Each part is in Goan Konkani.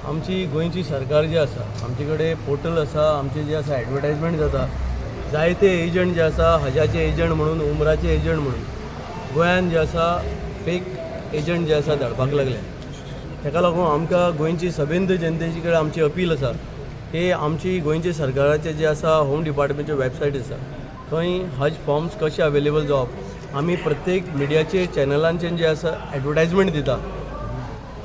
आमची गोंयची सरकार जी आसा, आमचे कडेन पोर्टल आसा, आमचे जे आसा एडवर्टायजमेंट जाता, जायते एजंट जे आसा हजाचे एजंट म्हणून, उमराचे एजंट म्हणून गोंयान जे आसा फेक एजंट जे आसा धाडपाक लागले. ताका लागून आमकां गोंयची सभेंत जनतेची कडेन आमची अपील आसा की आमची गोंयची सरकाराचे जे आसा होम डिपार्टमेंटचे वेबसायट आसा थंय हज फॉर्म्स कशे अवेलेबल जावप, आमी प्रत्येक मिडियाचे चॅनलांचेर जे आसा एडवर्टायजमेंट दिता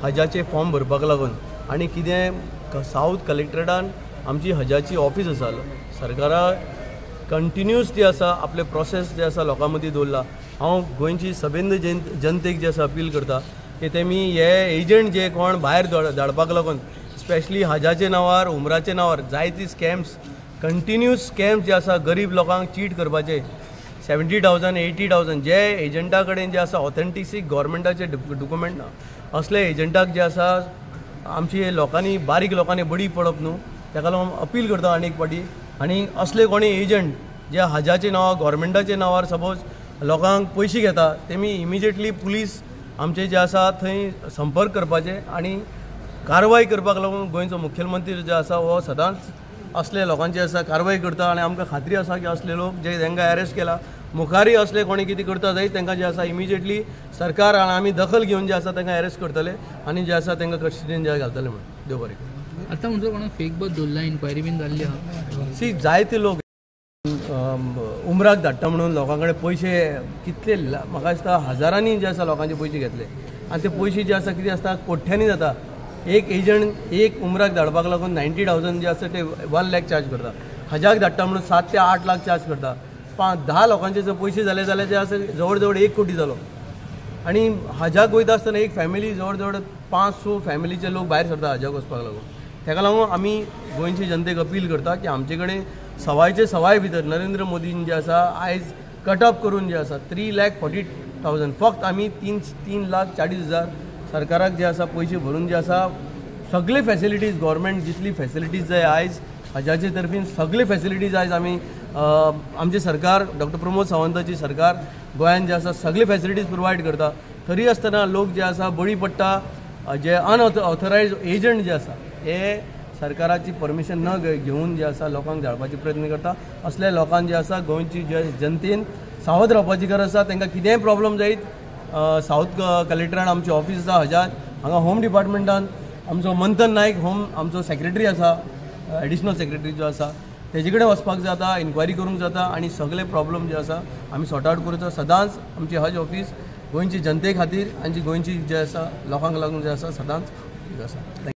हजाचे फॉर्म भरपाक लागून. आनी कितें सावथ कलेक्टरेटान आमची हजाची ऑफीस आसा, सरकारा कंटिन्यूस जी आसा आपले प्रोसेस जे आसा लोकां मदीं दवरला. हांव गोंयची सभेंत जनतेक जे आसा अपील करता की तेमी हे एजंट जे कोण भायर धाडपाक लागून स्पेशली हजाचे नांवार, उमराचे नांवार जायती स्कॅम्स, कंटिन्यूस स्कॅम्स जे आसा गरीब लोकांक चीट करपाचे 70,000 80,000 जे एजंटा कडेन जे आसा ऑथेंटिक गव्हर्मेंटाचे डॉक्युमेंट ना, असले एजंटाक जे आसा आमची लोकांनी बारीक लोकांनी बडी पडप न्हू. ताका लागून अपील करता आनी एक फावटी. आनी असले कोणी एजंट जे हजाचे नांवार, गव्हर्मेंटाचे नांवार सपोज लोकांक पयशे घेता तेमी इमिजिएटली पुलीस आमचे जे आसा थंय संपर्क करपाचे आनी कारवाय करपाक लागून गोंयचो मुखेलमंत्री जे आसा हो सदांच असले लोकांचे आसा कारवाय करता. आनी आमकां खात्री आसा की असले लोक जे तांकां अरेस्ट केला मुखारय असले कोणी कितें करता जायत तांकां जे आसा इमिजिएटली सरकार आनी आमी दखल घेवन जे आसा तांकां अरेस्ट करतले आनी जे आसा तांकां कस्टडीन जे घालतले म्हणून. देव बरें करूं. आतां म्हणटा कोणाक फेक बस दवरला, इन्क्वायरी बीन जाल्ली आहा. सी, जायते लोक उमराक धाडटा म्हणून लोकां कडेन पयशे कितले, म्हाका दिसता हजारांनी जे आसा लोकांचे पयशे घेतले. आनी ते पयशे जे आसा कितें आसता कोठ्यांनी जाता. एक एजंट एक उमराक धाडपाक लागून 90,000 जे आसा ते 1 लाख चार्ज करता, हजाक धाडटा म्हणून 7 ते 8 लाख चार्ज करता. 5-10 लोकांचे जर पयशे जाले जाल्यार जे आसा जवळ जवळ 1 कोटी जालो. आनी हजाक वयता आसतना एक फॅमिली जवळ जवळ 5-6 फॅमिलीचे लोक भायर सरता हजाक वचपाक लागून. ताका लागून आमी गोंयचे जनतेक अपील करता की आमचे कडेन सवायचे सवाय भितर नरेंद्र मोदीन जे आसा आयज कट ऑफ करून जे आसा 3,40,000 फक्त आमी 3,40,000 सरकाराक जे आसा पयशे भरून जे आसा सगळे फॅसिलिटीज गव्हर्मेंट जितली फॅसिलिटीज जाय आयज हजाचे तर्फीन सगळे फॅसिलिटीज आयज आमी आमचे सरकार डॉक्टर प्रमोद सावंताची सरकार गोंयान जे आसा सगळे फॅसिलिटीज प्रोवायड करता. तरी आसतना लोक जे आसा बळी पडटा, जे अनऑथरायज एजंट जे आसा हे सरकाराची परमिशन न घेवन जे आसा लोकांक धाडपाचे प्रयत्न करता. असल्या लोकांक जे आसा गोंयची जे जनतेन सावध रावपाची गरज आसा. तांकां कितेंय प्रॉब्लम जायत सावथ कलेक्टरान आमची ऑफीस आसा हजाज, हांगा होम डिपार्टमेंटान आमचो मंथन नायक होम आमचो सेक्रेटरी आसा, एडिशनल सेक्रेटरी जो आसा तेजे कडेन वचपाक जाता, इन्क्वायरी करूंक जाता आनी सगळे प्रॉब्लम जे आसा आमी सॉर्ट आवट करूचो. सदांच आमची हज ऑफीस गोंयची जनते खातीर आनी गोंयची जे आसा लोकांक लागून जे आसा सदांच आसा.